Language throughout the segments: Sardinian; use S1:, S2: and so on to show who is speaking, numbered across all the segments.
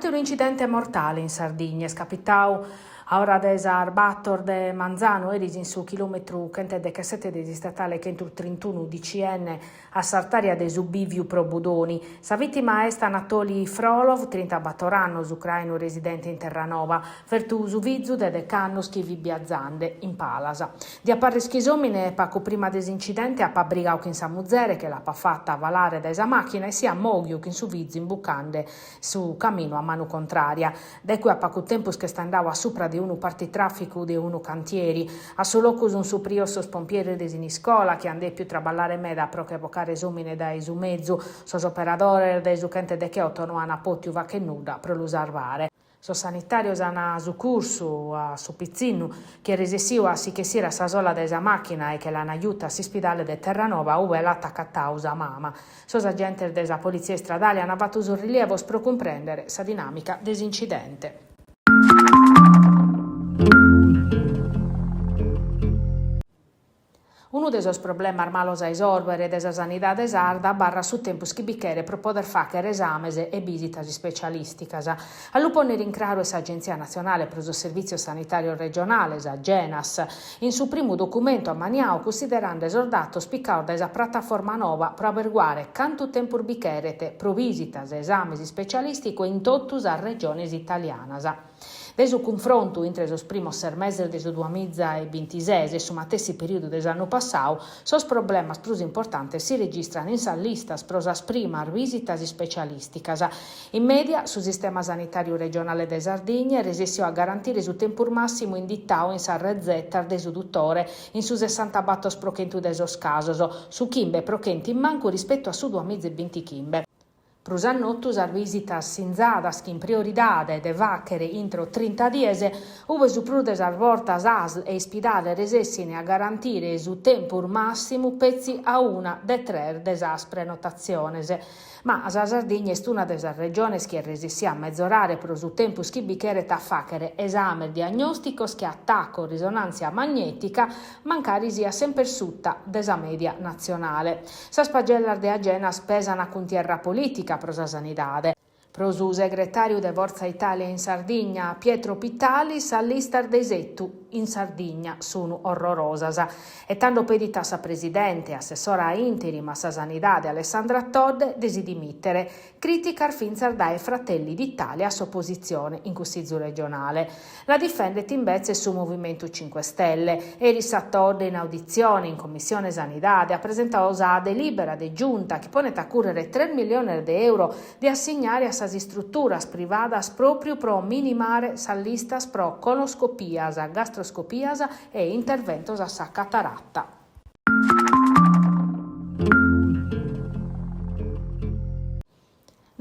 S1: Un'àteru incidente mortale in Sardigna est capitadu a ora de sas bator de manzanu eris in su chilòmetru chentedechesete de s'istatale chentutrintunu DCN a s'artària de su bìviu pro Budoni. Sa vìtima est Anatoli Frolov, trintabator annos, ucrainu residente in Terranova, fertu su fizu de dech'annos chi fit biazande in palas. Diat parrer chi s'òmine, pacu prima de s'incidente, apat brigadu chin sa muzere che l'apat fata falare dae sa màchina e siat mòghiu chin su fizu imbucande su caminu a manu contrària. Dae cue a pacu tempus ch'est andadu a supra de unu partitràficu de unu cantieri. A su locu sun suprios sos pompieris de Siniscola chi an dèpiu traballare meda pro che bocare s'òmine dae su mezu. Sos operadores de su chentedecheoto no an pòtiu fàcher nudda pro lu sarvare. Sos sanitàrios an sucursu a su pitzinnu, chi est resessiu a si ch'essire a sa sola dae sa màchina e che l'an jutu a s'ispidale de Terranova ue l'at acatadu sa mama. Sos agentes de sa Politzia Istradale an fatu sos rilievos pro cumprèndere sa dinàmica de s'incidente. Unu de sos problemas malos a isòrbere de sa sanidade sarda abarrat su tempus chi bi cheret pro poder fàghere esames e bìsitas ispecialìsticas. A lu pònnere in craru est s'Agentzia Natzionale pro sos Servìtzios Sanitàrios Regionales, Agenas, in su primu documentu ammaniadu cunsiderende sos datos picados dae sa prataforma noba pro aberguare cantu tempus bi cheret pro bìsitas e esames ispecialìsticos in totu sas regiones italianas. De su cunfrontu intre sos primos ses meses de su duamiza e bintises e su matessi perìodu de s'annu passadu, sos problemas prus importantes si registran in sas listas pro sas primas bìsitas ispecialìsticas. In mèdia, su sistema sanitàriu regionale de Sardigna est resessiu a garantire su tempus màssimu inditadu in sas rezetas de su dutore in su sessantabator pro chentu de sos casos, su chimbe pro chentu in mancu rispetu a su duamiza e bintichimbe. Prus a notu sas bìsitas sinzadas chin prioridade de fàghere intro trinta dies, ue su prus de sas bortas ASL e ispidale resessin a garantire su tempus màssimu petzi a una de tres de sas prenotatziones. Ma sa Sardigna est una de sas regiones chi est resessia a mezorare pro su tempus chi bi cheret a fàghere esames diagnòsticos che a TAC o risonàntzia magnètica, mancari siat semper suta de sa mèdia natzionale. Sas pagellas de Agenas pesan cuntierra polìtica pro sa sanidade. Pro su segretàriu de Forza Italia in Sardigna, Pietro Pittalis, sas listas de isetu in Sardigna sun orrorosas. E tando pedit a sa presidente e assessora interim a sa sanidade Alessandra Todde de si dimìtere. Crìticas fintzas dae Fratelli d'Italia a s'opositzione in Cussizu regionale. La difendet imbetzes su Movimentu Cinque Stelle. Eris sa Todde in auditzione in Commissione Sanidade at presentadu sa delìbera de Giunta chi ponet a cùrrere tres milliones de euro de assignare a sas istruturas privadas pròpriu pro minimare sas listas pro coloscopias, gastroscopias e interventos a sa catarata.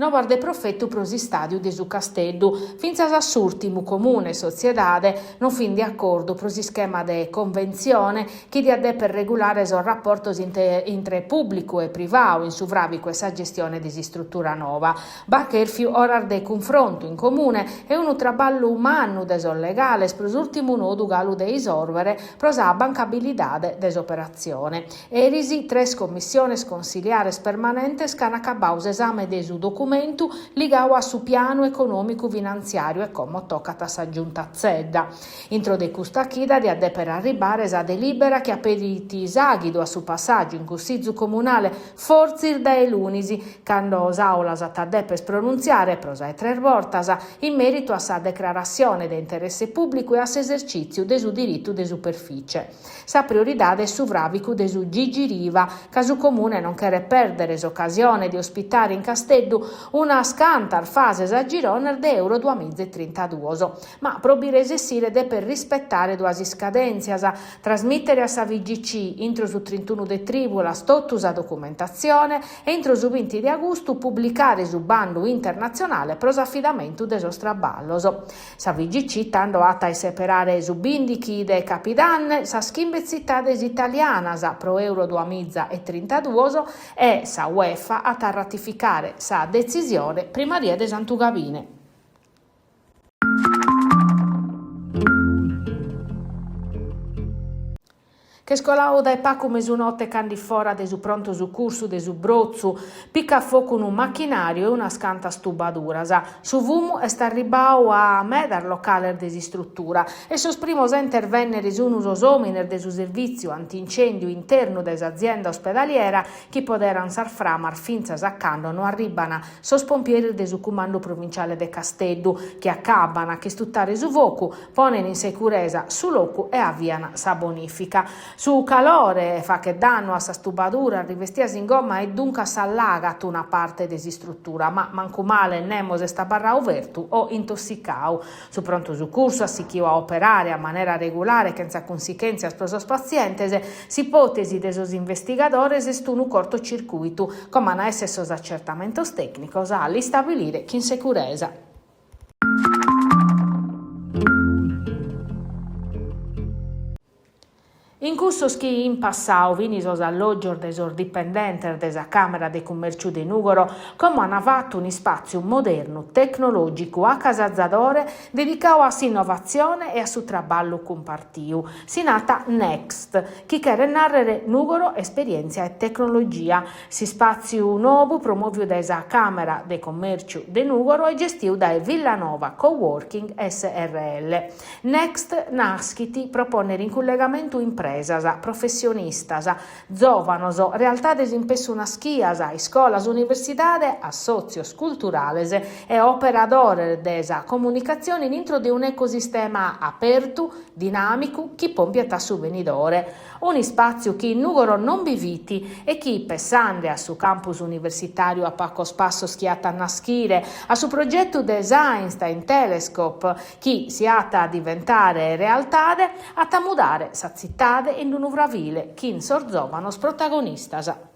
S1: Novas de profetu pro s'istàdiu de su Casteddu. Fintzas a s'ùrtimu Comune e sotziedade non fin de acordu pro s'ischema de conventzione chi diat dèpere regulare sos raportos intre pùblicu e privadu in su fràbicu e sa gestione de s'istrutura nova. B'at chèrfiu oras de cunfrontu in Comune e unu traballu mannu de sos legales pro s'ùrtimu nodu galu de isòrbere pro sa bancabilidade de s'operatzione. Eris tres commissiones consiliares permanentes ch'an acabadu s'esame de su documentu ligadu a su pianu econòmicu finantziàriu e como tocat a sa Giunta Zedda. Intro de custa chida diat dèpere arribare sa delìbera chi apedit s'àghidu a su passàgiu in Cussizu Comunale, fortzis dae lunis, cando s'Àula s'at a dèpere pronuntziare pro sa 'e tres bortas in mèritu a sa decrarassione de interesse pùblicu e a s'esercìtziu de su diritu de superficie. Sa prioridade est su fràbicu de su Gigi Riva, ca su Comune non cheret pèrdere s'ocasione de ospitare in Casteddu unas cantas fases a girones de Euro duamiza e trintaduos. Ma pro bi resessire depet rispetare duas iscadèntzias, trasmìtere a sa FIGC intro su trintunu de trìbulas totu sa documentatzione e intro su binti de agustu publicare su bandu internatzionale pro s'afidamentu de sos traballos. Sa FIGC tando at a isseperare su bìndichi de capidanne sas chimbe tzitades italianas pro Euro duamiza e trintaduos e sa Uefa at a ratificare sa detzisione prima die de Santu Gabine. Ch'est colau dae pacu mesunote cando fora de su pronto sucursu de su Brotzu picat focu unu machinàriu e unas cantas tubaduras. Su fumu est arribbau a medas locales de s'istrutura e sos primos a intervènnere sun sos òmines de su servìtziu antincèndiu internu de s'azienda ospedaliera chi poderan sas framas fintzas a cando no arribban sos pompieris de su Cumandu Provinciale de Casteddu chi acabban a ch'istutare su focu Ponen in securesa su locu e avian sa bonìfica. Su calore faghet dannu a sas tubaduras rivestias in gomma e duncas s'allagat una parte de s'istrutura, ma mancu male nemos est abarradu fertu o intossicadu. Su prontu sucursu at sighidu a operare a manera regulare chentza cunsichèntzias pro sos patzientes. S'ipòtesi de sos investigadores est unu cortocircùitu, como an a èssere sos acertamentos tècnicos a l'istabilire chin securesa. In cussos chi in passadu fin sos allògios de sos dipendentes de sa Càmera de Cummèrciu de Nùgoro, como an fatu un'ispàtziu modernu, tecnològicu, acasazadore, dedicadu a s'innovatzione e a su traballu cumpartiu. Si nat Next, chi cheret nàrrere Nùgoro Esperièntzia e Tecnologia. S'ispàtziu nou, promòviu dae sa Càmera de Commèrciu de Nùgoro e gestiu dae Villanova Coworking srl. Next naschit pro pònnere in cullegamentu impresas, professionistas, zòvanos, realtades in pessu naschias, iscolas, universidade, assòtzios culturales e operadores de sa comunicatzione in intro de un'ecosistema apertu, dinàmicu, chi pòmpiat a su benidore. Un'ispàtziu chi in Nùgoro non bi fit e chi, pessande a su campus universitàriu a pacos passos chi at a naschire, a su progetu de s'Einstein Telescope chi, si at a diventare realtade, at a mudare sa tzitade in unu fravile chin sos zòvanos protagonistas.